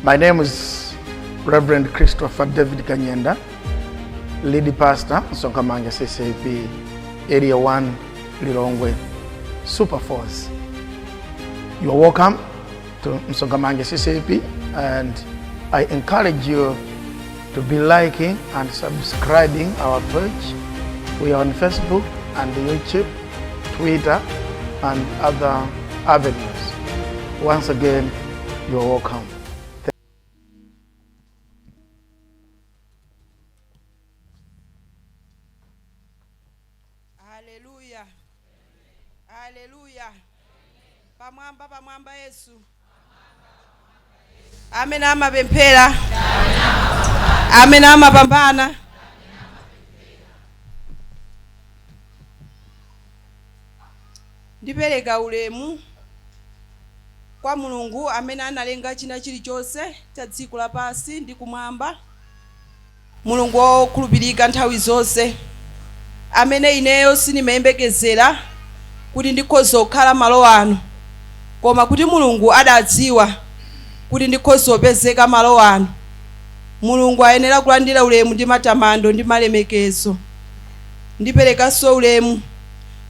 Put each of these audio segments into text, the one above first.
My name is Reverend Christopher David Kanyenda, lead pastor, Msonkhamanja CCAP, Area 1, Lilongwe, Super Force. You are welcome to Msonkhamanja CCAP, and I encourage you to be liking and subscribing our page. We are on Facebook and YouTube, Twitter, and other avenues. Once again, you are welcome. Haleluya, haleluya! Pamwamba, pamwamba Yesu! Amene amapemphera, amene amapambana. Ndipereka ulemu kwa Mulungu amene analenga china chilichonse cha dziko lapansi ndi kumwamba, Mulungu wokhulupirika nthawi zonse, amene ineyo sindimayembekezera kuti ndikhoza kukhala malo ano, koma kuti Mulungu adadziwa kuti ndikhoza kupezeka malo ano. Mulungu ayenera kulandira ulemu ndi matamando ndi malemekezo. Ndiperekanso ulemu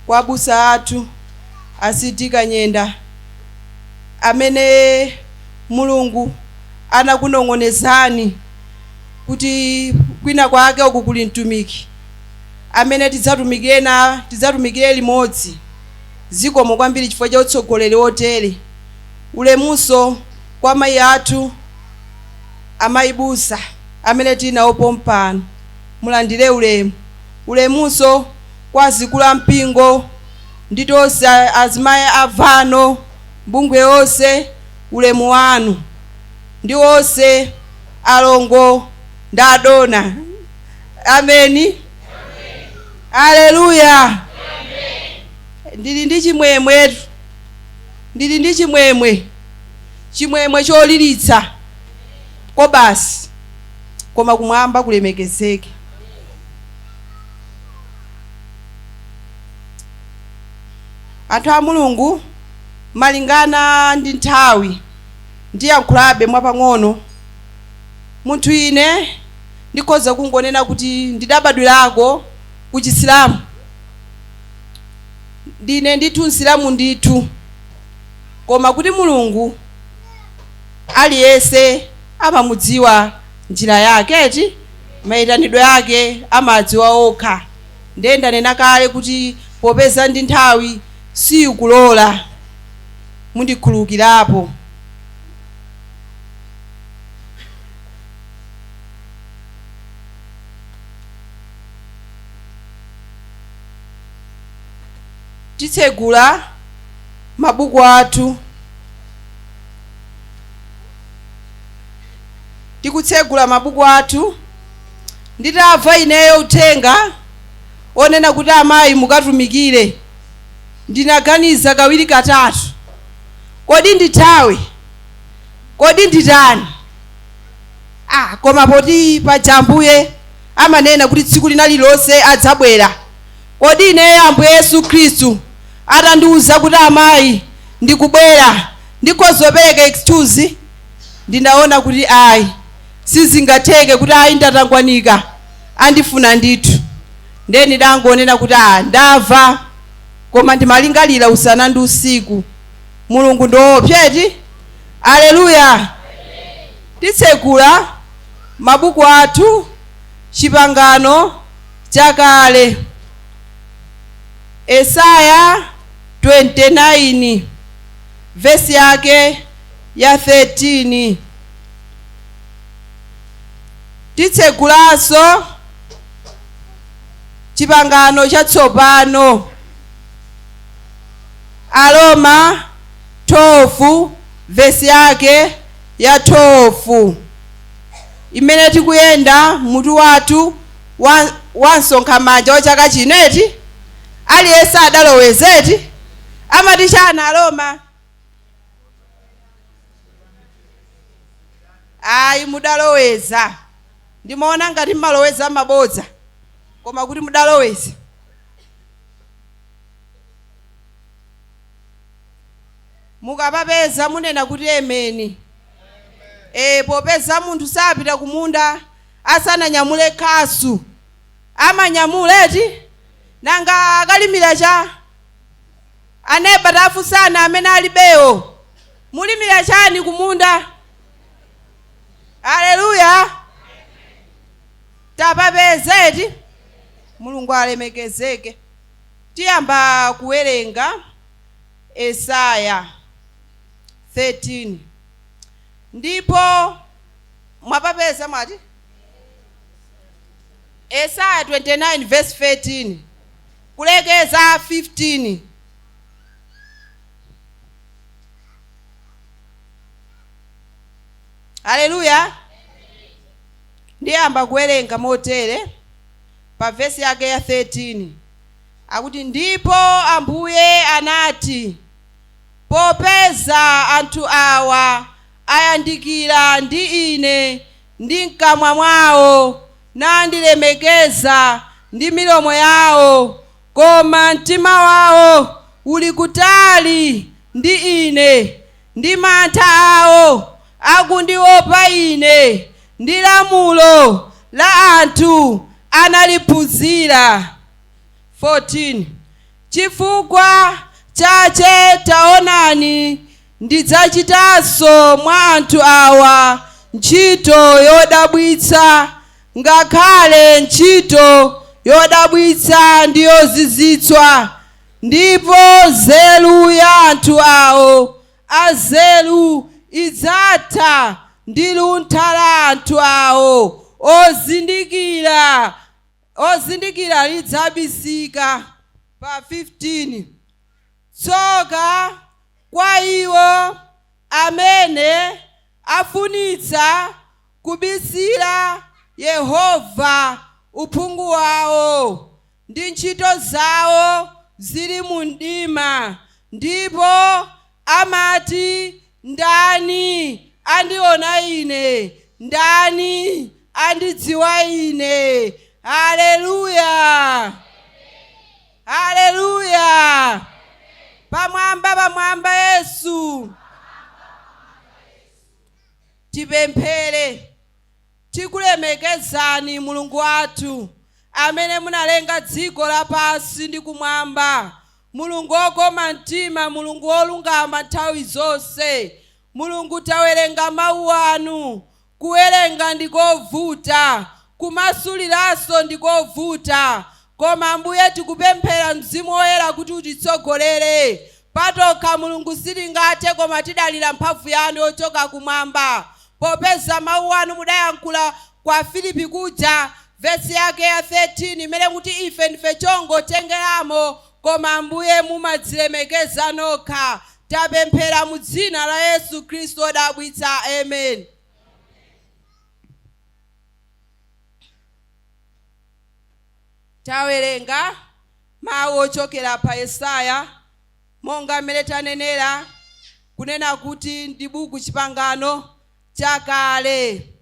kwa abusa athu, a C.D. Kanyenda, amene Mulungu anakunong'onezani kuti kwina kwake uku kuli mtumiki amene tidzatumikire na tidzatumikire limodzi. Zikomo kwambiri chifukwa cha utsogoleri wotere. Ulemunso kwa mayi athu, amayi busa amene tili nawo pompano, mulandire ulemu. Ulemunso kwa azikulu ampingo ndi tonse azimayi avano mbungwe onse, ulemu wanu ndi onse alongo ndi adona. Ameni, aleluya! Ndili ndi chimwemwe, ndili ndi chimwemwe, chimwemwe choliritsa ko basi, koma kumwamba kulemekezeke. Anthu a Mulungu, malingana ndi nthawi, ndiyankhulabe mwapang'ono. Munthu ine ndikhoza kungonena kuti ndidabadwirako ku Chisilamu, ndine ndithu Msilamu ndithu, koma kuti Mulungu aliyense amamudziwa njira yake eti, mayitanidwe ake amadziwa okha. Ndiye ndanena kale kuti popeza ndi nthawi sikulola, mundikhululukirapo. Titsegula mabuku athu. Tikutsegula mabuku athu, nditamva ineyo uthenga onena kuti amayi mukatumikire, ndinaganiza kawiri katatu: kodi ndithawe? Kodi nditani? Ah, koma poti paja Ambuye amanena kuti tsiku lina lililonse adzabwera, kodi ineyo Ambuye Yesu Khristu atandiwuza kuti amayi ndikubwera, ndikhozopereka excuse? Ndinaona kuti ayi, sizingatheke kuti ayi, ndatangwanika, andifuna ndithu. Ndiye ndidangonena kuti a, ndamva, koma ndimalingalira usana ndi usiku. Mulungu ndiwoopseti. Aleluya! Titsegula mabuku athu, Chipangano Chakale, Esaya 29, vesi yake ya 13. Titsegulanso Chipangano Chatsopano, Aroma 12, vesi yake ya 12, imene tikuyenda mutu wathu wa msonkhamanja wa chaka chineti. Aliyense adalowezeti? Amati chana Aroma? Ayi, mudaloweza. Ndimaona ngati mmaloweza mabodza, koma kuti mudaloweza. Mukapapeza munena kuti emeni. Popeza munthu sapita kumunda asananyamule khasu, amanyamula eti nanga akalimira cha aneba. Tafunsana amene alibewo, mulimira chani kumunda? Aleluya, tapapeza eti. Mulungu alemekezeke. Tiyamba kuwerenga Esaya 13. Ndipo mwapapeza mwati Esaya 29 verse 13 kulekeza 15. Haleluya. Ndiyamba kuwerenga motere pa vesi yake ya 13, akuti, "Ndipo Ambuye anati, popeza anthu awa ayandikira ndi ine ndi mkamwa mwawo, nandilemekeza ndi milomo yawo, koma mtima wawo uli kutali ndi ine, ndi mantha awo akundiopa ine ndi lamulo la anthu analiphunzira." 14. "Chifukwa chache taonani, ndidzachitanso mwa anthu awa ntchito yodabwitsa, ngakhale ntchito yodabwitsa ndi yozizwitsa, ndipo nzeru ya anthu awo anzeru idzatha, ndi luntha la anthu awo ozindikira lidzabisika." Pa 15, "Tsoka kwa iwo amene afunitsa kubisira Yehova uphungu wawo, ndi ntchito zawo zili mu mdima, ndipo amati, 'Ndani andiona ine? Ndani andidziwa ine?'" Haleluya, haleluya! Pamwamba pamwamba Yesu. Tipemphere. Tikulemekezani Mulungu wathu amene munalenga dziko lapansi ndi kumwamba, Mulungu wokoma mtima, Mulungu wolungama nthawi zonse. Mulungu, tawerenga mawu anu. Kuwerenga ndikovuta, kumasuliranso ndikovuta, koma Ambuye, tikupemphera Mzimu Woyera kuti utitsogolere. Patokha Mulungu sitingathe, koma tidalira mphamvu yanu yochoka kumwamba, popeza mawu anu mudayankhula kwa Filipi kuja, vesi yake ya 13, imene kuti ife ndife chongotengeramo, koma Ambuye mumadzilemekeza nokha. Tapemphera mu dzina la Yesu Khristu wodabwitsa, amen. Tawerenga mawu ochokera pa Yesaya, monga mmene tanenera kunena kuti ndi buku Chipangano Chakale.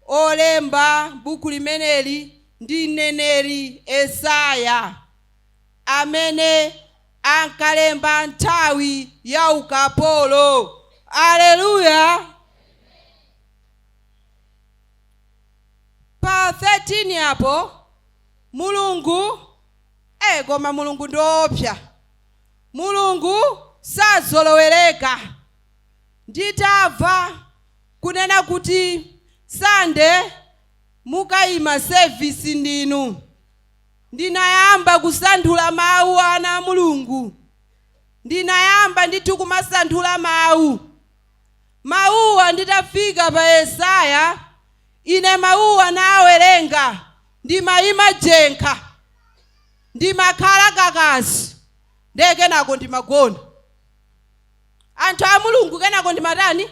Olemba buku limeneli ndi mneneri Yesaya amene ankalemba nthawi ya ukapolo. Aleluya. Pa 13 apo Mulungu, koma Mulungu ndiwoopsa, Mulungu sazolowereka. Nditamva kunena kuti Sande mukayima service ndinu, ndinayamba kusanthula mawu. Ana a Mulungu, ndinayamba ndithu kumasanthula mawu. Mawuwa, nditafika pa Yesaya, ine mawuwa nawerenga, ndimayima jenkha, ndimakhala kakasi, ndiye kenako ndimagona. Anthu a Mulungu, kenako ndimatani?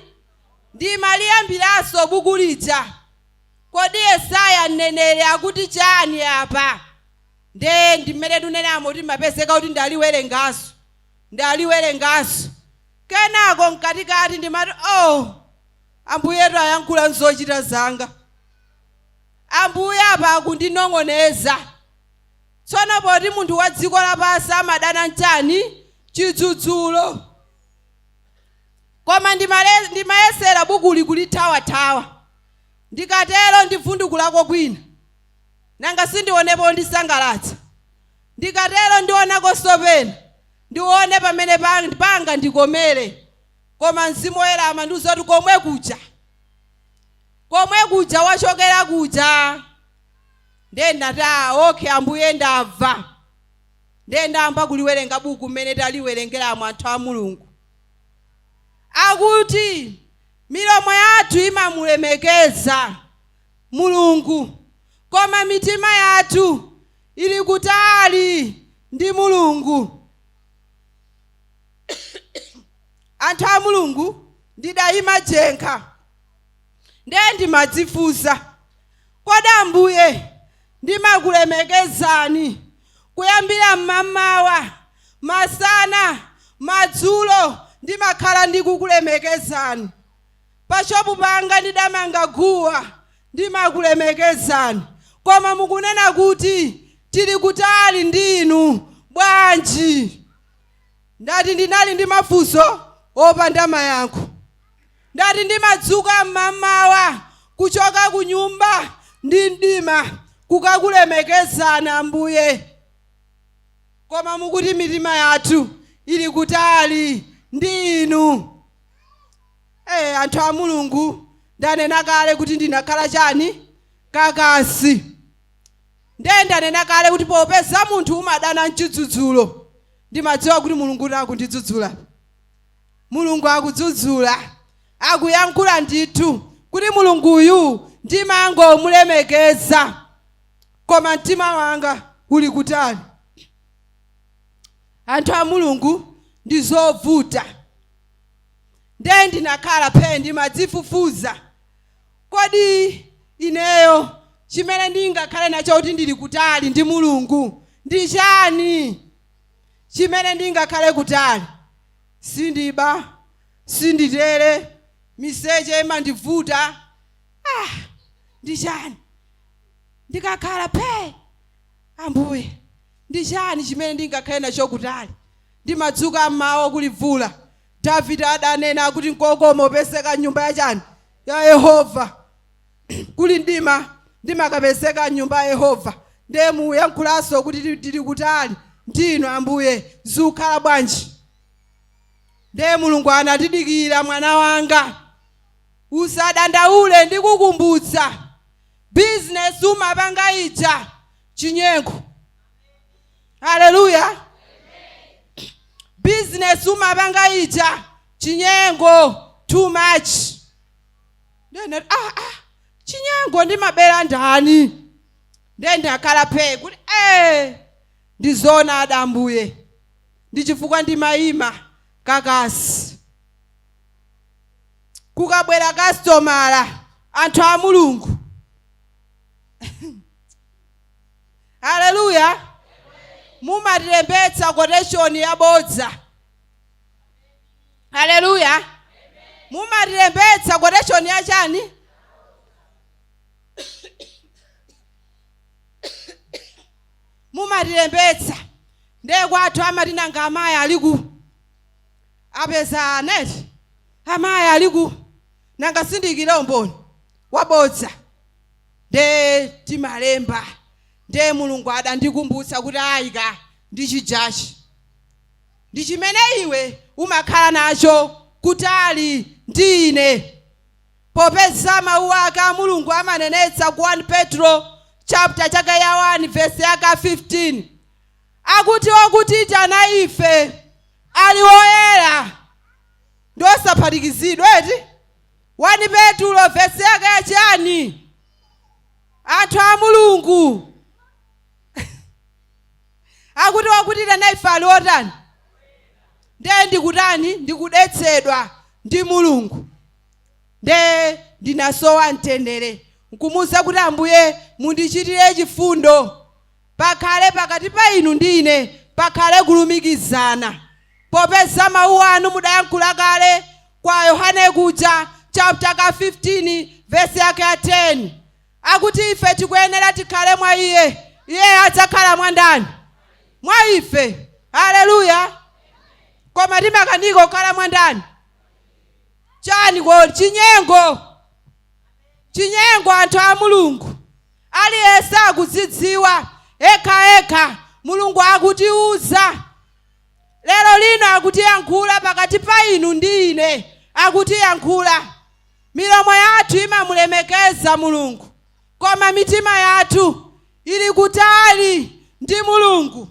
Ndimaliyambiranso buku lija. Kodi Yesaya mneneri akuti chani apa? Nde ndimene tunenamo kuti mapezeka kuti ndaliwerenganso, ndaliwerenganso. Kenako mkatikati ndimati, "Oh, Ambuyetu ayankhula nzochita zanga. Ambuye apa akundinong'oneza." Tsono poti munthu wa dziko lapansi amadana nchani? Chidzudzulo. Koma ndimayesera bukuli kulithawathawa, ndikatero ndivundukulako kwina, nanga sindionepo ndisangalatsa. Ndikatero ndionako sopena, ndione pamene panga ndikomere. Koma Mzimu Woyera amandiwuza kuti komwe kuja, komwe kuja wachokera kuja. Ndiye ndinati, "Ah, okay Ambuye, ndamva." Ndiye ndayamba kuliwerenga buku mmene taliwerengeramo, anthu a Mulungu. Akuti milomo yathu imamulemekeza Mulungu, koma mitima yathu ili kutali ndi Mulungu. Anthu a Mulungu, ndidayima jenkha, ndiye ndimadzifunsa, kodi Ambuye, ndimakulemekezani kuyambira mmamawa, masana, madzulo, ndimakhala ndikukulemekezani. Pashopu panga ndidamanga guwa, ndimakulemekezani, koma mukunena kuti tili kutali ndinu bwanji? Ndati ndinali ndi mafunso opanda mayankho. Ndati ndimadzuka mmamawa kuchoka ku nyumba ndi mdima kukakulemekezani Ambuye, koma mukuti mitima yathu ili kutali ndi inu. Anthu a Mulungu, ndanena kale kuti ndinakhala chani? Kakasi. Ndiye ndanena kale kuti popeza munthu umadana mchidzudzulo, ndimadziwa kuti Mulungu akundidzudzula. Mulungu akudzudzula, akuyankhula ndithu kuti Mulunguyu ndimangomulemekeza, koma mtima wanga uli kutali. Anthu a Mulungu, ndi zovuta. Ndiye ndinakhala phe, ndimadzifufuza, kodi ineyo chimene ndingakhale nacho kuti ndili kutali ndi Mulungu ndi chani? Chimene ndingakhale kutali, sindiba, sinditere, miseche imandivuta, ndi chani? Ndikakhala phe, Ambuye, ndi chani chimene ndingakhale nacho kutali? Ndimadzuka mmawa kulivula. Davide adanena kuti nkokoma upezeka nyumba ya chani? Ya Yehova. Kuli mdima ndimakapezeka nyumba ya Yehova. Ndiye muyankhulanso kuti tili kutali ndinu Ambuye, zikukhala bwanji? Ndiye Mulungu anatidikira, "Mwana wanga, usadandaule, ndikukumbutsa bizinesi umapanga ija, chinyengo." Haleluya! Bizinesi umapanga ija, chinyengo too much. Ndiye ndati, "Ah, chinyengo ndimabera ndani?" Ndiye ndakhala phe kuti ndizoona adambuye, ndi chifukwa ndimayima kakasi kukabwera kastomala. Anthu a Mulungu, haleluya! Mumatilembetsa quotation yabodza. Haleluya! Mumatilembetsa quotation ya chani? Mumatilembetsa. Ndiye kwathu amati, "Nanga amayi aliku apeza neti? Amayi aliku?" Nanga sindikire umboni wabodza? Nde timalemba. Nde Mulungu adandikumbutsa kuti ayika ndi chijachi, ndi chimene iwe umakhala nacho kutali ndi ine. Popeza mawu ake a Mulungu amanenetsa ku 1 Petro chapter chake ya 1 verse yake 15, akuti okutitana ife ali woyera ndi osaphatikizidwa, eti? 1 Petro verse yake yachani, anthu a Mulungu? Akuti wakutitana ife ali otani? Ndiye ndikutani? Ndikudetsedwa ndi Mulungu. Nde ndinasowa mtendere, nkumuwuza kuti, "Ambuye, mundichitire chifundo, pakhale pakati pa inu ndi ine, pakhale kulumikizana, popeza mawu anu mudayankhula kale kwa Yohane kuja chapter ka 15 verse yake ya 10, akuti ife tikuyenera tikhale mwa iye, iye adzakhala mwa ndani? Mwa ife." Haleluya! Koma timakanika kukhala mwa ndani? Chani kodi? Chinyengo. Chinyengo, anthu a Mulungu. Aliyense akudzidziwa ekhaekha. Mulungu akutiuza lero lino, akutiyankhula pakati pa inu ndi ine, akutiyankhula. Milomo yathu imamulemekeza Mulungu, koma mitima yathu ili kutali ndi Mulungu.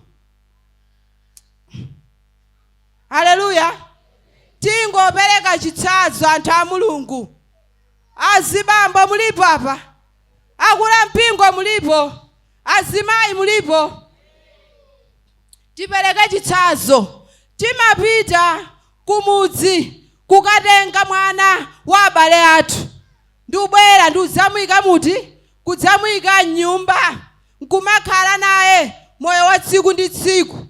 Haleluya! Tingopereka chitsanzo, anthu a Mulungu. Azibambo mulipo apa? Akula mpingo mulipo? Azimayi mulipo? Tipereke chitsanzo. Timapita kumudzi kukatenga mwana wa abale athu, ndikubwera ndikudzamuyika muti? Kudzamuyika mnyumba, nkumakhala naye moyo wa tsiku ndi tsiku,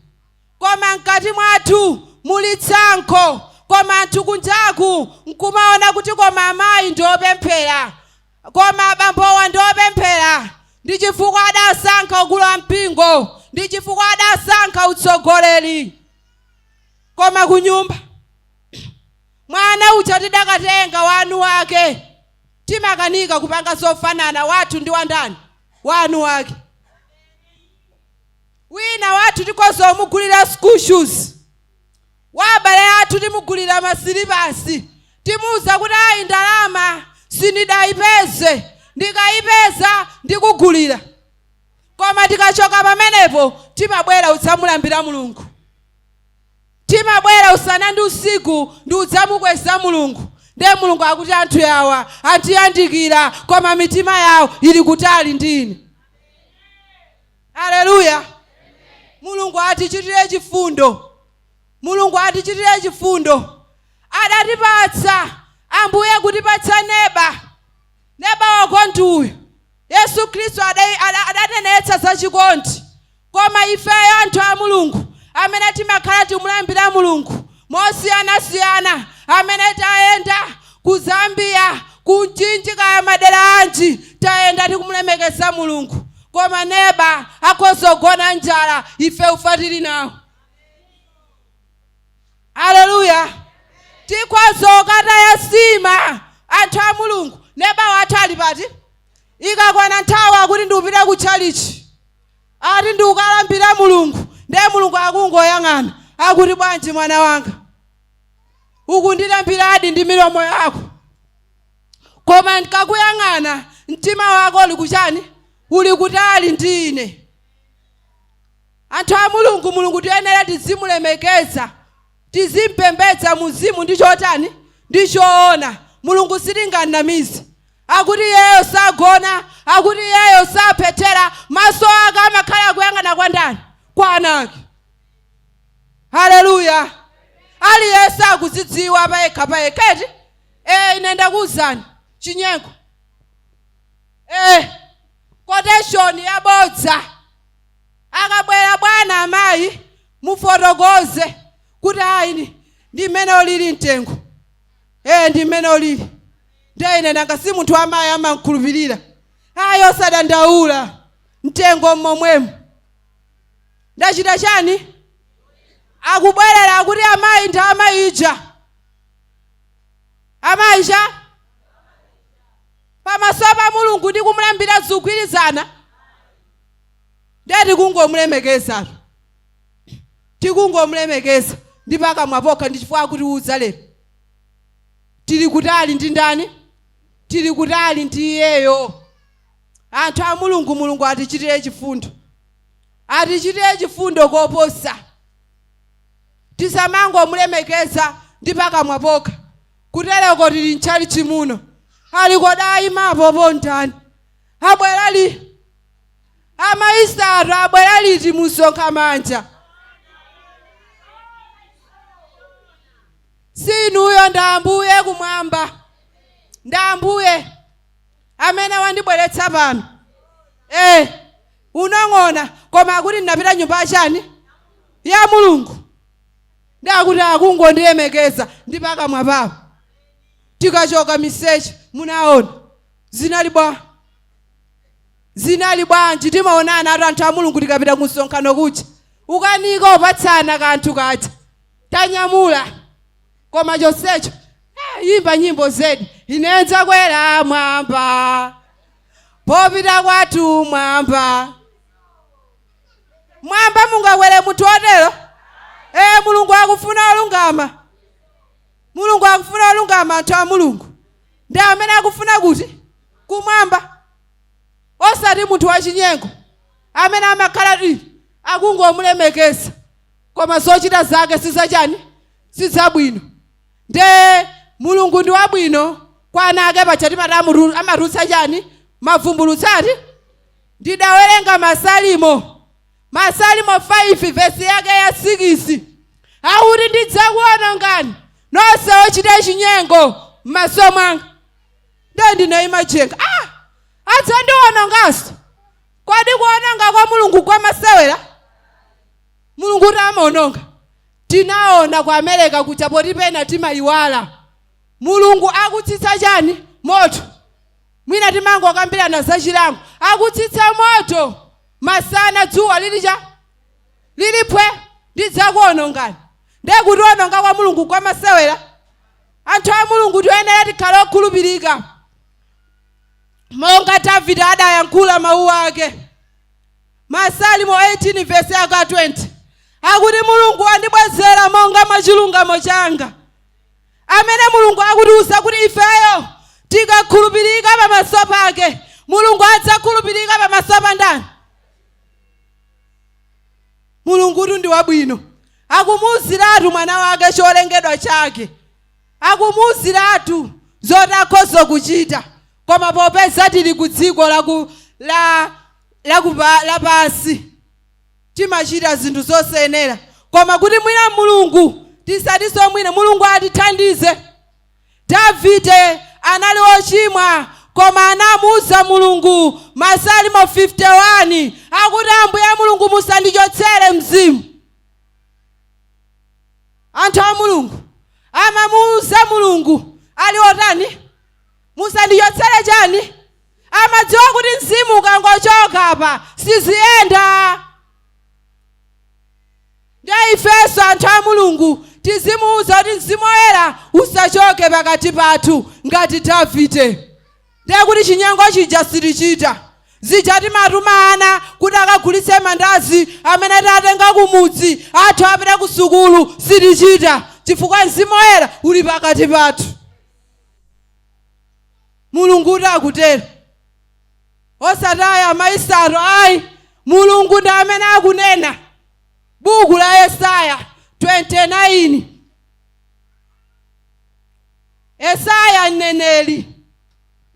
koma mkati mwathu muli tsankho. Koma anthu kunjaku nkumaona kuti koma amayi ndi opemphera, koma abambowa ndi opemphera, ndi chifukwa adasankha ukulu wa mpingo, ndi chifukwa adasankha utsogoleri. Koma kunyumba, mwana uja tidakatenga wanu wake, timakanika kupanga zofanana wathu ndi wandani? Wanu wake. Wina wathu tikhoza kumugulira school shoes, wa abale athu timugulira masilipasi, timuuza kuti ayi, ndalama sindidayipeze, ndikayipeza ndikugulira. Koma tikachoka pamenepo, timabwera udzamulambira Mulungu, timabwera usana ndi usiku ndi udzamukweza Mulungu. Ndiye Mulungu akuti anthu yawa antiyandikira, koma mitima yawo ili kutali ndi ine. Haleluya! Mulungu atichitire chifundo. Mulungu atichitire chifundo. Adatipatsa Ambuye, kutipatsa neba, neba wakondi uyu Yesu Khristu. Adatenetsa za chikondi, koma ifeyo anthu a Mulungu amene timakhala timulambira Mulungu mosiyanasiyana, amene tayenda ku Zambia, ku Mchinji, kaya madera anji, tayenda tikumulemekeza Mulungu, koma neba akhoza kugona njala, ife ufa tili nawo. Haleluya! Tikhoza kukataya sima, anthu a Mulungu, neba wathu ali pati? Ikakwana nthawi akuti ndiupite ku tchalichi, ati ndiukalambira Mulungu. Ndiye Mulungu akungoyang'ana, akuti bwanji mwana wanga, ukundilambiradi ndi milomo yako, koma ndikakuyang'ana mtima wako uli kuchani? Uli kutali ndi ine. Anthu a Mulungu, Mulungu tiyenera tizimulemekeza, tizimpembedza muzimu ndi chotani? Ndi choona. Mulungu sitinganamize. Akuti iyeyo sagona, akuti iyeyo saphethera, maso ake amakhala akuyang'ana kwa ndani? Kwa ana ake. Haleluya! Aliyense akuzidziwa payekha payekha, eti? Ine ndakuwuzani, chinyengo, quotation yabodza. Akabwera bwana, amayi, mufotokoze kuti ayi, ndi mmene ulili mtengo, ndi mmene ulili. Ndiye ine nanga si munthu amayi amankhulupirira? Ayi, osadandaula, mtengo mmomwemo. Ndachita chani? Akubwerera akuti amayi, ndi amayi ija, amayi cha pamaso pa Mulungu ndi kumulambira zikugwirizana? Ndiye tikungomulemekezatu, tikungomulemekeza ndi pakamwa pokha. Ndi chifukwa akutiuza lero, tili kutali ndi ndani? Tili kutali ndi iyeyo. Anthu a Mulungu, Mulungu atichitire chifundo, atichitire chifundo koposa. Tisamangomulemekeza ndi pakamwa pokha. Kutereko tili mtchalichi muno, ali kodayimapo pondani? Abwera li amaisatu? Abwera liti musonkha manja? Sinuyo, ndi Ambuye kumwamba, ndi Ambuye amene wandibweretsa pano. Unong'ona, koma akuti ndinapita nyumba chani? Ya Mulungu. Ndakuti akungondilemekeza ndi pakamwa pawo, tikachoka miseche munaona zinali bwa, zinali bwanji? Timaonana atu anthu a Mulungu tikapita ku msonkhano kuja, ukanika upatsana kanthu kaja tanyamula, koma chonsecho Timayimba nyimbo zedi, ine ndzakwera mwamba popita kwathu mwamba. Mwamba mungakwere munthu otero? Mulungu akufuna olungama. Mulungu akufuna olungama. Anthu a Mulungu ndi amene akufuna kuti kumwamba, osati munthu wachinyengo amene amakhala ti akungomulemekeza koma zochita zake sizachani, sizabwino. Nde Mulungu ndi wabwino kwa ana ake. Paja timati amatulutsa chani? Mavumbulutsati. Ndidawerenga Masalimo, Masalimo 5 vesi yake ya 6, akuti, "Ndidzakuonongani nonse ochita chinyengo m'maso mwanga." Nde ndinayima chenga, adzandiononganso? Kodi kuononga kwa Mulungu kwamasewera? Mulungu kuti amaononga, tinaona ku America kuja, poti pena timayiwala. Mulungu akutsitsa chani? Moto. Mwina timangokambirana zachilango. Akutsitsa moto masana, dzuwa lili cha lili phwe. "Ndidzakuonongani." Ndiye kutiononga kwa Mulungu kwamasewera? Anthu a Mulungu tiyenera tikhale okhulupirika monga Davide adayankhula mawu ake. Masalimo 18 vesi yaka 20 akuti, "Mulungu wandibwezera monga mwa chilungamo changa." Amene Mulungu akutiuza kuti ifeyo tikakhulupirika pamaso pake, Mulungu adzakhulupirika pamaso pa ndani? Mulungutu ndi wabwino. Akumuuziratu mwana wake, cholengedwa chake, akumuuziratu zoti akhoza kuchita. Koma popeza tili ku dziko laku la lakupa lapansi, timachita zinthu zosayenera. Koma kuti mwina Mulungu, tisatinso mwina, Mulungu atithandize. Davide anali wochimwa, koma anamuuza Mulungu. Masalimo 51 akuti, "Ambuye Mulungu, musandichotsere mzimu." Anthu a Mulungu amamuuza Mulungu ali otani? "Musandichotsere chani?" Amadziwa kuti mzimu ukangochoka apa siziyenda. Ndiye ifenso anthu a Mulungu tizimuuza kuti Mzimu Woyera usachoke pakati pathu ngati Davide. Ndiye kuti chinyengo chija sitichita. Zija timatuma ana kuti akagulitse mandazi amene tatenga kumudzi, athu apita ku sukulu, sitichita, chifukwa Mzimu Woyera uli pakati pathu. Mulungu kuti akutero, osataya amayisato ayi. Mulungu ndi amene akunena. Buku la Yesaya 29, Yesaya mneneri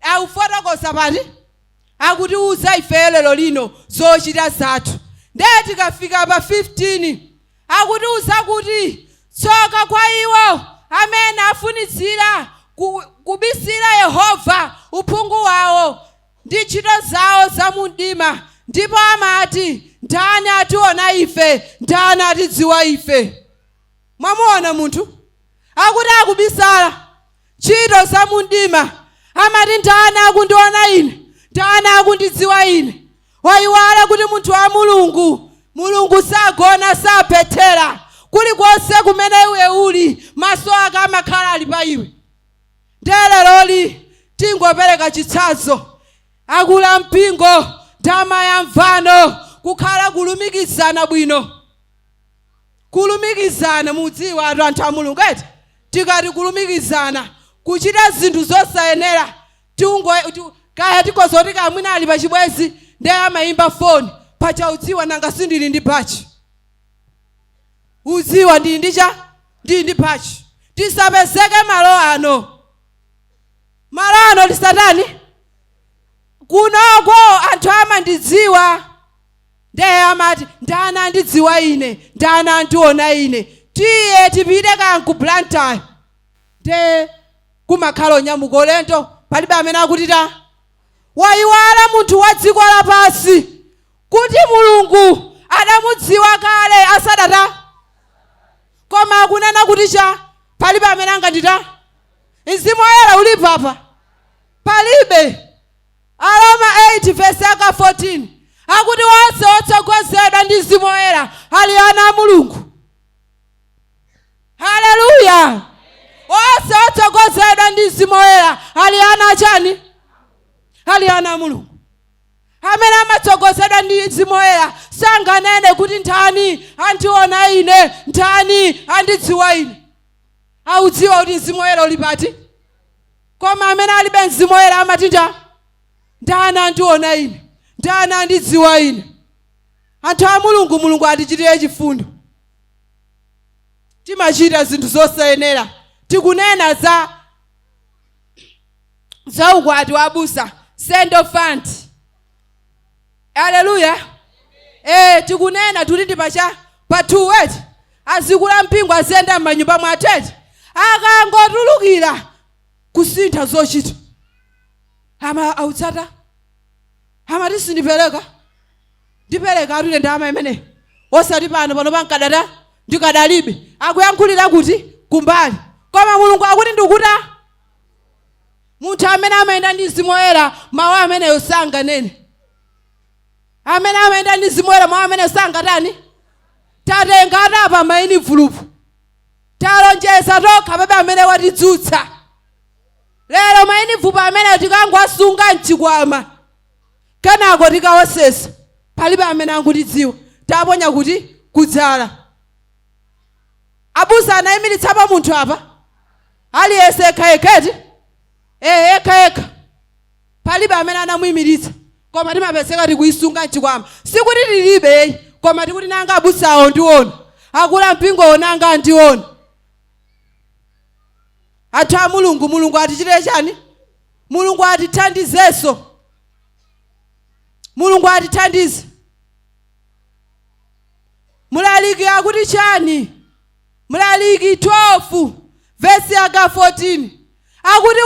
akufotokoza pati, akutiuza ife lero lino zochita zathu. Ndiye tikafika pa 15, akutiuza kuti, "Tsoka kwa iwo amene afunitsira kubisira Yehova uphungu wawo ndi ntchito zawo zamumdima, ndipo amati, 'Ndani ationa ife? Ndani atidziwa ife?'" Mwamuona munthu akuti akubisala ntchito zamumdima, amati, "Ndani akundiona ine? Ndani akundidziwa ine?" Wayiwala kuti munthu wa Mulungu, Mulungu sagona, saphethera. Kulikonse kumene iwe uli, maso ake amakhala ali pa iwe. Ndiye leroli tingopereka chitsanzo. Akula mpingo ndama ya mvano, kukhala kulumikizana bwino, kulumikizana. Mudziwa atu anthu a Mulungu eti, tikati kulumikizana, kuchita zinthu zosayenera, tiungo kaya tikozoti kamwina ali pachibwezi, ndiye amayimba foni pacha, "Udziwa nanga sindili ndi bachi? Udziwa ndili ndi cha, ndili ndi bachi." Tisapezeke malo ano, malo ano tisatani. Kunoko anthu amandidziwa. Ndiye amati, "Ndani andidziwa ine? Ndani andiona ine? Tiye tipite kanku Blantyre." Nde kumakhala onyamuka ulendo, palibe amene akutita. Wayiwala munthu wa dziko lapansi kuti Mulungu adamudziwa kale asadata. Koma akunena kuti cha, "Palibe amene angandita. Mzimu Woyera ulipo apa?" Palibe. Aroma 8 vesi yaka 14 akuti, "Onse otsogozedwa ndi Mzimu Woyera ali ana a Mulungu." Haleluya! Onse otsogozedwa ndi Mzimu Woyera ali ana achani? Ali ana a Mulungu. Amene amatsogozedwa ndi Mzimu Woyera sanganene kuti ndani andiona ine, ndani andidziwa ine. Audziwa kuti Mzimu Woyera uli pati. Koma amene alibe Mzimu Woyera amati ndani andiona ine, ndani andidziwa ine. Anthu a Mulungu, Mulungu atichitire chifundo. Timachita zinthu zosayenera. Tikunena za ukwati wa abusa, send off fund. Haleluya. Tikunena tuli ndi pacha pa 2 eti azikula mpingo aziyenda m'manyumba mwathu eti akangotulukira kusintha zochita ama autsata amati sindipereka, ndipereka atule ndalama imene osati pano pano pankadata ndikadalibe akuyankhulira kuti kumbali. Koma Mulungu akuti ndikuta munthu amene amayenda ndi Mzimu Woyera mawu ameneyo sanganene. Amene amayenda ndi Mzimu Woyera mawu ameneyo sangatani. Tatenga atapa maini vulupu talonjeza tokha pabe amene watidzutsa lero maini vupu amene tikangowasunga mchikwama kenako tikawasesa palibe amene angutidziwa taponya kuti kudzala. Abusa anayimiritsapo munthu apa aliyense yekha eti yekha palibe amene anamuyimiritsa koma timapezeka tikuyisunga mchikwama. Sikuti tilibe koma tikuti nanga abusawo ndiona akula mpingowo nanga ndiona. Anthu a Mulungu, Mulungu atichitire chani? Mulungu atithandizenso. Mulungu atithandize. Mlaliki akuti chani? Mlaliki 12 vesi yaka 14 akuti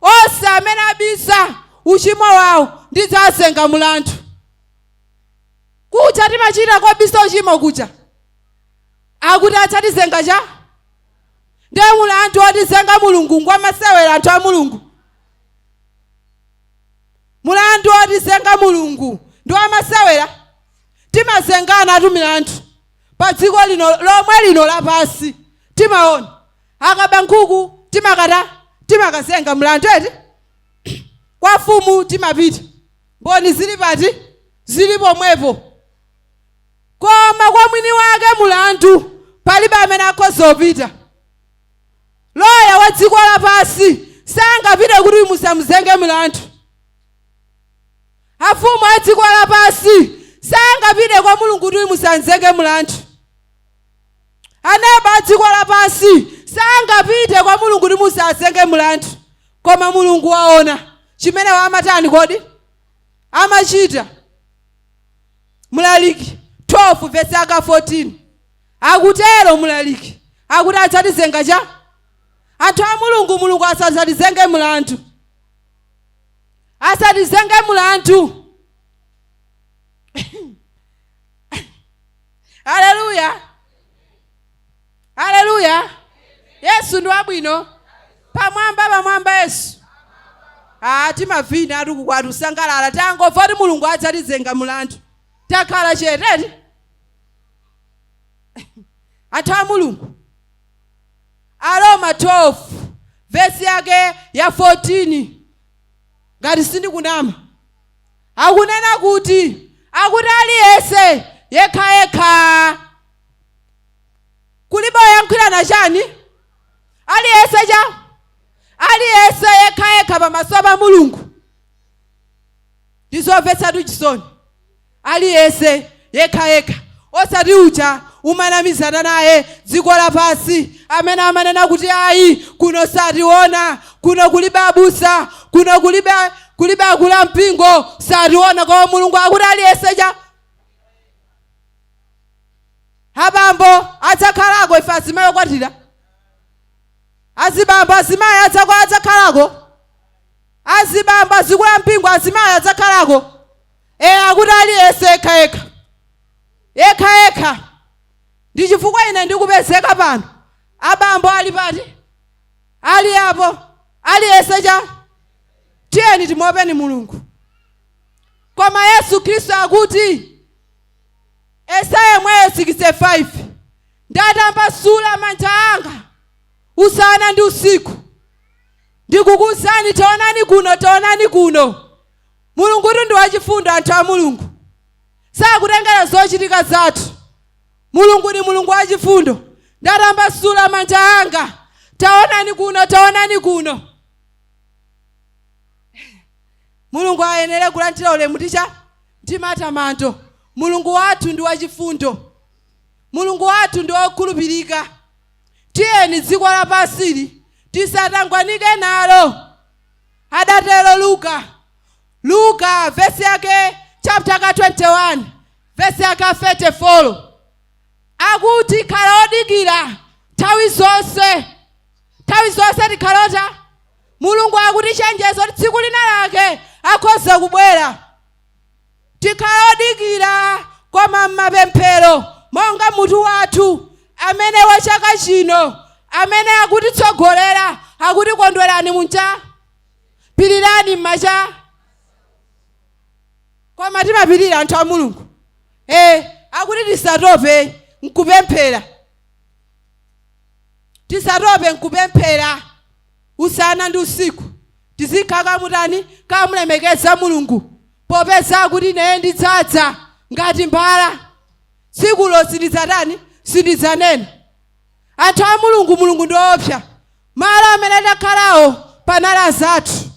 onse amene abisa uchimo wawo ndidzazenga mulandu. Kucha timachita kobisa uchimo kucha akuti adzatizenga cha ndiye mulandu wotizenga Mulungu ngwamasewera. Anthu a Mulungu, mulandu wotizenga Mulungu ndi wamasewera. Timazengana atu milandu pa dziko lino lomwe lino lapasi. Timaona akaba nkhuku timakata timakazenga mlandu eti kwa fumu timapita mboni zili pati zili pomwepo. Koma kwa mwini wake mulandu palibe amene akhoza kupita. Loya wa dziko lapasi sangapite kuti musamuzenge mlandu. Afumu a dziko lapasi sangapite kwa Mulungu kuti musamuzenge mlandu. Aneba a dziko lapasi sangapite kwa Mulungu kuti musazenge mlandu. Koma Mulungu waona chimene wamatani kodi amachita. Mlaliki 12 vesi aka 14 akutero mlaliki akuti adzatizenga cha. Anthu a Mulungu, Mulungu asadzatizenge mlandu, asatizenge mlandu. Haleluya, haleluya. Yesu ndi wabwino. Pamwamba pamwamba Yesu. Timavina atukukwatu kusangalala tangomva kuti Mulungu adzatizenga mlandu takhala cheteti. Anthu a Mulungu, Aroma 12 vesi yake ya 14 ngati sindikunama akunena kuti akuti aliyense yekha yekha kulibe oyankhulana chani aliyense cha aliyense yekha yekha pamaso pa Mulungu. Ndizomvetsatu chisoni. Aliyense yekha yekha osati uja umanamizana naye dziko lapasi amene amanena kuti ayi kuno sationa, kuno kulibe abusa, kuno kulibe akula mpingo sationa. Koma Mulungu akuti aliyense cha abambo adzakhalako ife azimayi okwatira azibambo azimayi adzakhalako azibambo azikula mpingo azimayi adzakhalako. Akuti aliyense yekha yekha yekha yekha. Ndi chifukwa ine ndikupezeka pano. Abambo ali pati? Ali apo. Aliyense cha tiyeni timuopeni Mulungu. Koma Yesu Khristu akuti Yesaya mweyo 65 ndatambasula manja anga Usana ndi usiku ndikukuwuzani, taonani kuno, taonani kuno. Mulungutu ndi wachifundo, anthu a Mulungu. Sakutengera zochitika zathu. Mulungu ndi Mulungu wachifundo. Ndatambasula manja anga, taonani kuno, taonani kuno. Mulungu ayenere kulandira ulemu ticha ndi matamando. Mulungu wathu ndi wachifundo. Mulungu wathu ndi wokhulupirika. Tiyeni dziko lapansili tisatangwanike nalo. Adatero Luka. Luka vesi yake chapter ka 21 vesi yake 34 akuti khala odikira nthawi zonse. Nthawi zonse tikhalota. Mulungu akutichenjeza kuti tsiku lina lake akhoza kubwera. Tikhala odikira koma m'mapemphero, monga mutu wathu amene wa chaka chino amene akutitsogolera akuti kondwerani munja, pirirani m'macha. Koma timapirira, anthu a Mulungu? Akuti tisatope nkupemphera, tisatope nkupemphera usana ndi usiku. Tizikhala kamutani, kamulemekeza Mulungu, popeza kuti ine ndidzadza ngati mbala. Tsikulo sindidzatani? Sindidzanena. Anthu a Mulungu, Mulungu ndi woopsa. Malo amene takhalawo panali azathu,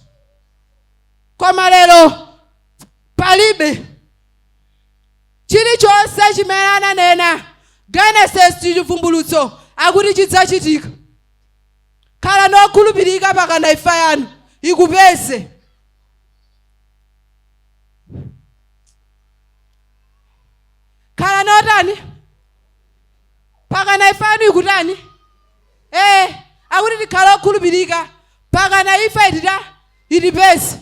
koma lero palibe. Chilichonse chimene ananena Genesis, Chivumbulutso, akuti chidzachitika. Khala nokhulupirika pakana imfa yanu ikupeze. Khala notani pakana imfa yanu ikutani? Akuti tikhala okhulupirika pakana imfa itita itipeze.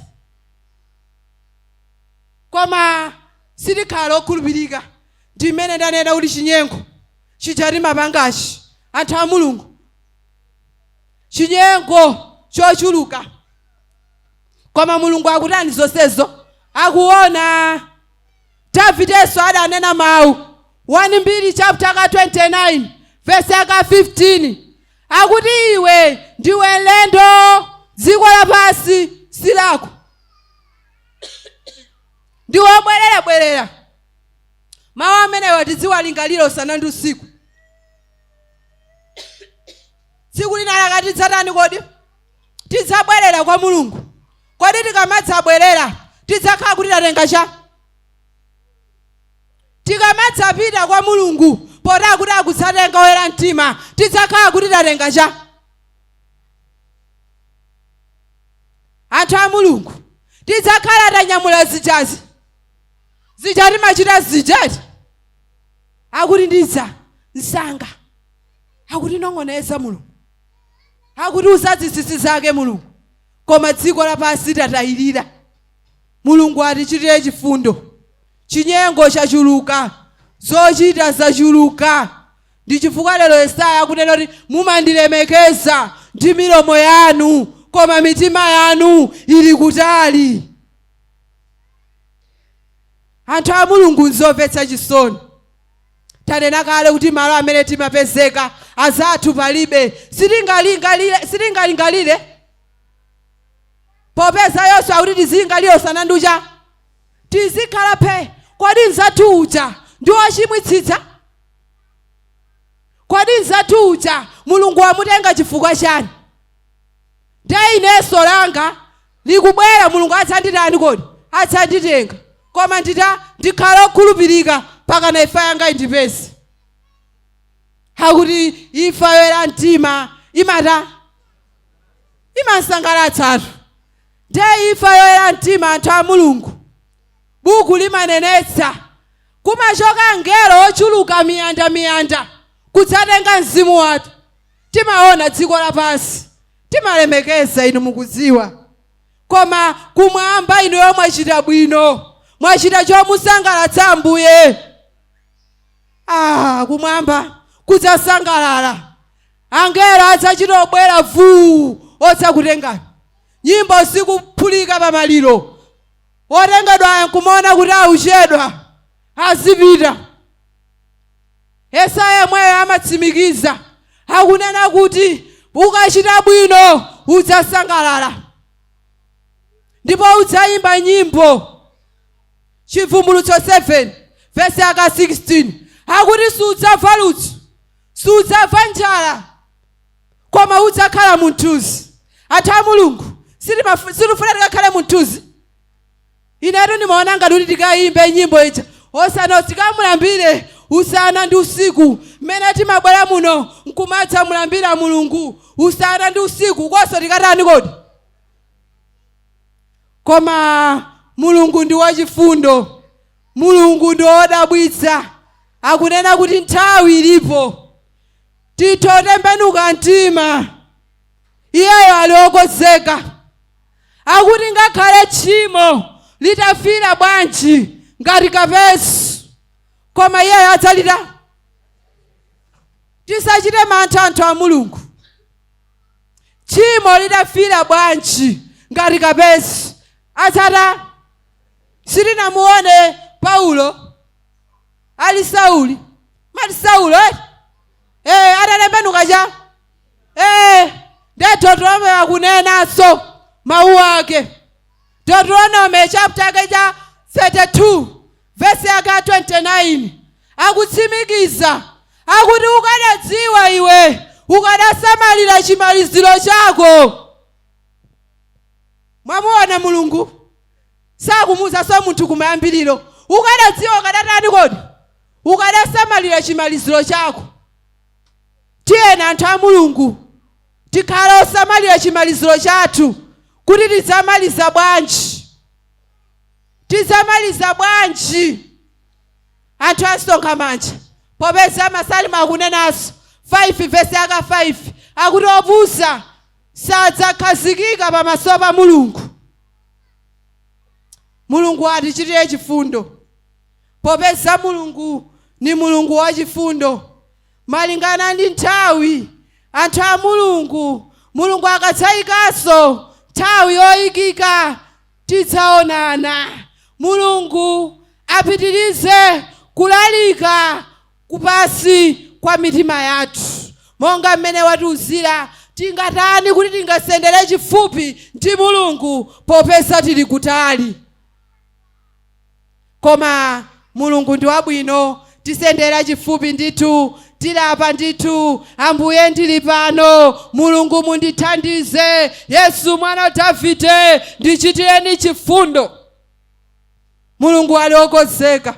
Koma sitikhala okhulupirika. Ndi mmene ndanena kuti chinyengo chija timapangachi, anthu a Mulungu, chinyengo chochuluka. Koma Mulungu akutani? Zonsezo akuona. Davidenso adanena mawu 1 Mbiri chapter ka 29 verse yaka 15, akuti iwe ndiwe mlendo, dziko lapansi si lako, ndiwe obwererabwerera. Mawu amenewa tidziwalingalira usana ndi usiku. Tsiku lina laka tidzatani kodi? Tidzabwerera kwa Mulungu. Kodi tikamadzabwerera tidzakhala kuti tatenga cha? Tikamadzapita kwa Mulungu, poti akuti akudzatenga oyera mtima, tidzakhala kuti tatenga cha? Anthu a Mulungu, tidzakhala tanyamula zijazi zija timachita zijati? Akuti ndidza msanga, akuti nong'oneza Mulungu, akuti uzazinsinsi zake Mulungu. Koma dziko lapansi tatayirira. Mulungu atichitire chifundo. Chinyengo chachuluka, zochita zachuluka. Ndi chifukwa lero Yesaya akunena kuti mumandilemekeza ndi milomo yanu, koma mitima yanu ili kutali. Anthu a Mulungu, nzomvetsa chisoni. Tanena kale kuti malo amene timapezeka azathu palibe. Sitingalingalire, sitingalingalire, popeza Yoswa akuti tizilingalira usana ndi ucha, tizikhala phe. Kodi nzathu uja ndi wochimwitsitsa? Kodi nzathu uja Mulungu wamutenga chifukwa chani? Nde inenso langa likubwera, Mulungu adzanditani kodi? Adzanditenga. Koma ndita ndikhala okhulupirika pakana imfa yanga indipeze. Akuti imfa yoyera mtima imata imasangalatsatu. Nde imfa yoyera mtima, anthu a Mulungu, buku limanenetsa kumachoka ngelo ochuluka miyanda miyanda kudzatenga mzimu wathu. Timaona dziko lapansi timalemekeza, inu mukudziwa, koma kumwamba inuyo mwachita bwino, mwachita chomusangalatsa Ambuye. Kumwamba kudzasangalala, angelo adzachita obwera vuu odzakutengani. Nyimbo zikuphulika pamaliro, otengedwa nkumaona kuti auchedwa, azipita. Yesaya yemweyo amatsimikiza, akunena kuti Ukachita bwino udzasangalala ndipo udzayimba nyimbo. Chivumbulutso 7 vesi yaka 16 akuti sudzamva ludzu, sudzamva njala, koma udzakhala munthuzi. Anthu a Mulungu, sitifuna tikakhale munthuzi. Inetu ndimaona ngati kuti tikayimbe nyimbo ija osana, tikamulambire usana ndi usiku, mmene timabwera muno nkumadza mulambira Mulungu usana ndi usiku, konso tikatani kodi? Koma Mulungu ndi wachifundo, Mulungu ndi wodabwitsa. Akunena kuti nthawi ilipo, titotembenuka mtima, iyeyo ali okonzeka. Akuti ngakhale tchimo litafira bwanji ngati kapesu, koma iyeyo adzalita. Tisachite mantha, anthu a Mulungu. Tchimo litafira bwanji ngati kapesu, adzata. Sitinamuone Paulo ali Sauli, mati Saulo, eh? Atatembenuka cha nde Deuteronomy akunenanso mawu ake. Deuteronomy chapter yake cha 32 vesi yake ya 29 akutsimikiza, akuti ukadadziwa iwe, ukadasamalira chimaliziro chako. Mwamuona Mulungu sakumuza so munthu kumayambiriro. Ukadadziwa ukadatani kodi? Ukadasamalira chimaliziro chako. Tiyeni, anthu a Mulungu, tikhala osamalira chimaliziro chathu, kuti tidzamaliza bwanji, tidzamaliza bwanji. Anthu asonkha manja, popeza Masalimo akunenanso 5 vesi yaka 5 akuti opusa sadzakhazikika pamaso pa Mulungu. Mulungu atichitire chifundo, popeza Mulungu ni Mulungu wachifundo. Malingana ndi nthawi, anthu a Mulungu, Mulungu akadzayikanso nthawi yoyikika, tidzaonana. Mulungu apitirize kulalika kupasi kwa mitima yathu monga mmene watiuzira. Tingatani kuti tingasendere chifupi ndi Mulungu, popeza tili kutali? Koma Mulungu ndi wabwino. Tisendera chifupi ndithu, tilapa ndithu. Ambuye, ndili pano. Mulungu, mundithandize. Yesu mwana wa Davide, ndichitireni chifundo. Mulungu ali okonzeka.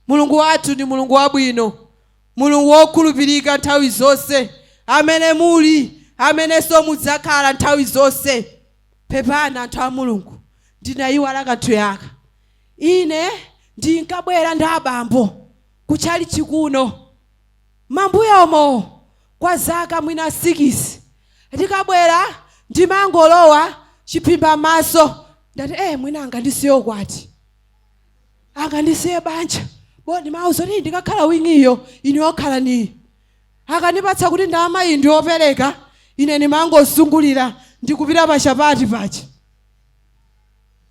Mulungu wathu ndi Mulungu wabwino, Mulungu wokhulupirika nthawi zonse, amene muli, amenenso mudzakhala nthawi zonse. Pepana, anthu a Mulungu, ndinayiwala kanthu yaka. Ine ndinkabwera ndi abambo kutchalichi kuno mambuyomo kwa zaka mwina 6. Tikabwera ndimangolowa chiphimba maso. Ndati, mwina angandisiye ukwati, angandisiye banja, bo ndimauza kuti ndikakhala wingiyo, ine okhala ni akandipatsa kuti ndalama iyi ndiopereka. Ine ndimangozungulira ndikupita pachapati paja.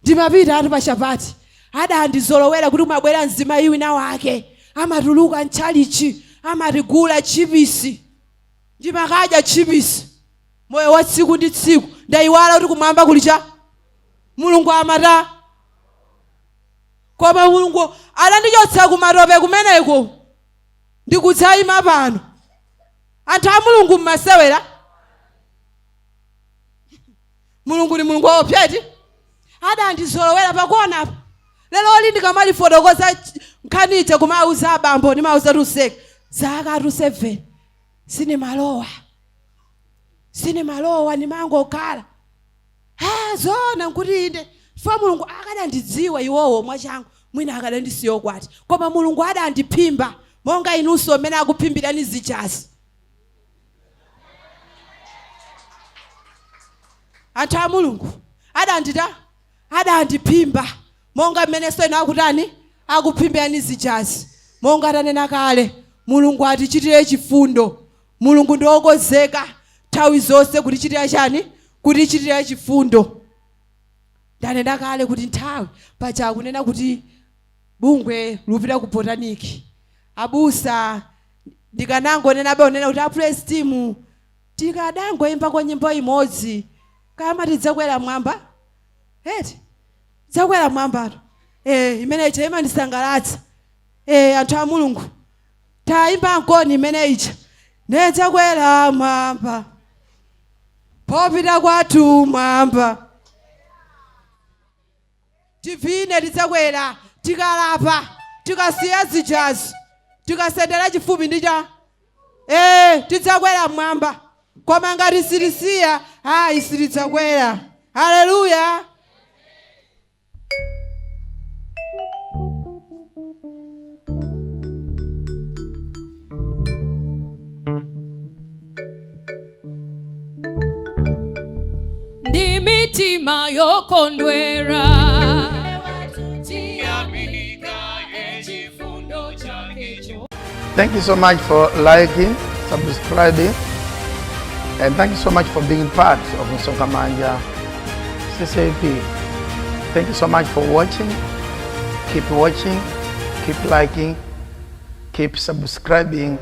Ndimapita ati pachapati, adandizolowera kuti umabwera mzimayi wina wake, amatuluka mtchalichi, amatigula chipisi. Ndimakadya chipisi, moyo wa tsiku ndi tsiku. Ndayiwala kuti kumwamba kuli cha Mulungu amata. Koma Mulungu adandichotsa kumatope kumeneko ndikudzayima pano. Anthu a Mulungu, mmasewera. Mulungu ni Mulungu wopyeti. Adandizolowera pakuonapo. Lero li ndikamalifotokoza nkhaniche kumauza abambo, ndimauza tuseka. Zaka tu 7 sinimalowa, sinimalowa, ndimangokhala. Ha, zona nkuti inde fa Mulungu akadandidziwa iwowo mwachangu, mwina akadandisiya ukwati. Koma Mulungu adandiphimba monga inunso mmene akuphimbirani zijazi. Anthu a Mulungu, adandita, adandiphimba monga mmenenso inu akutani, akuphimbirani zijazi. Monga tanena kale, Mulungu atichitire chifundo. Mulungu ndi wokonzeka nthawi zonse kutichitira chani? Kutichitira chifundo. Ndanena kale kuti nthawi paja akunena kuti bungwe lupita ku Botanic, abusa. Ndikanangonenabe unena kuti a praise team tikadangoimbako nyimbo imodzi kama tidzakwera mwamba eti tidzakwera mwambatu imene ija imandisangalatsa. Anthu a Mulungu, tayimba nkoni imene ija, nedzakwera mwamba popita kwathu mwamba. Tivine, tidzakwera tikalapa, tikasiya zijazi, tikasendera chifupi ndi cha tidzakwera mwamba. Koma ngati sitisiya, ayi, sitidzakwera. Haleluya. Ndi mitima yokondwera chifundo chakecho. Thank you so much for liking, subscribing, and thank you so much for being part of Msonkhamanja CCAP. Thank you so much for watching. Keep watching, keep liking, keep subscribing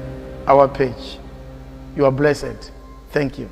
our page. You are blessed. Thank you.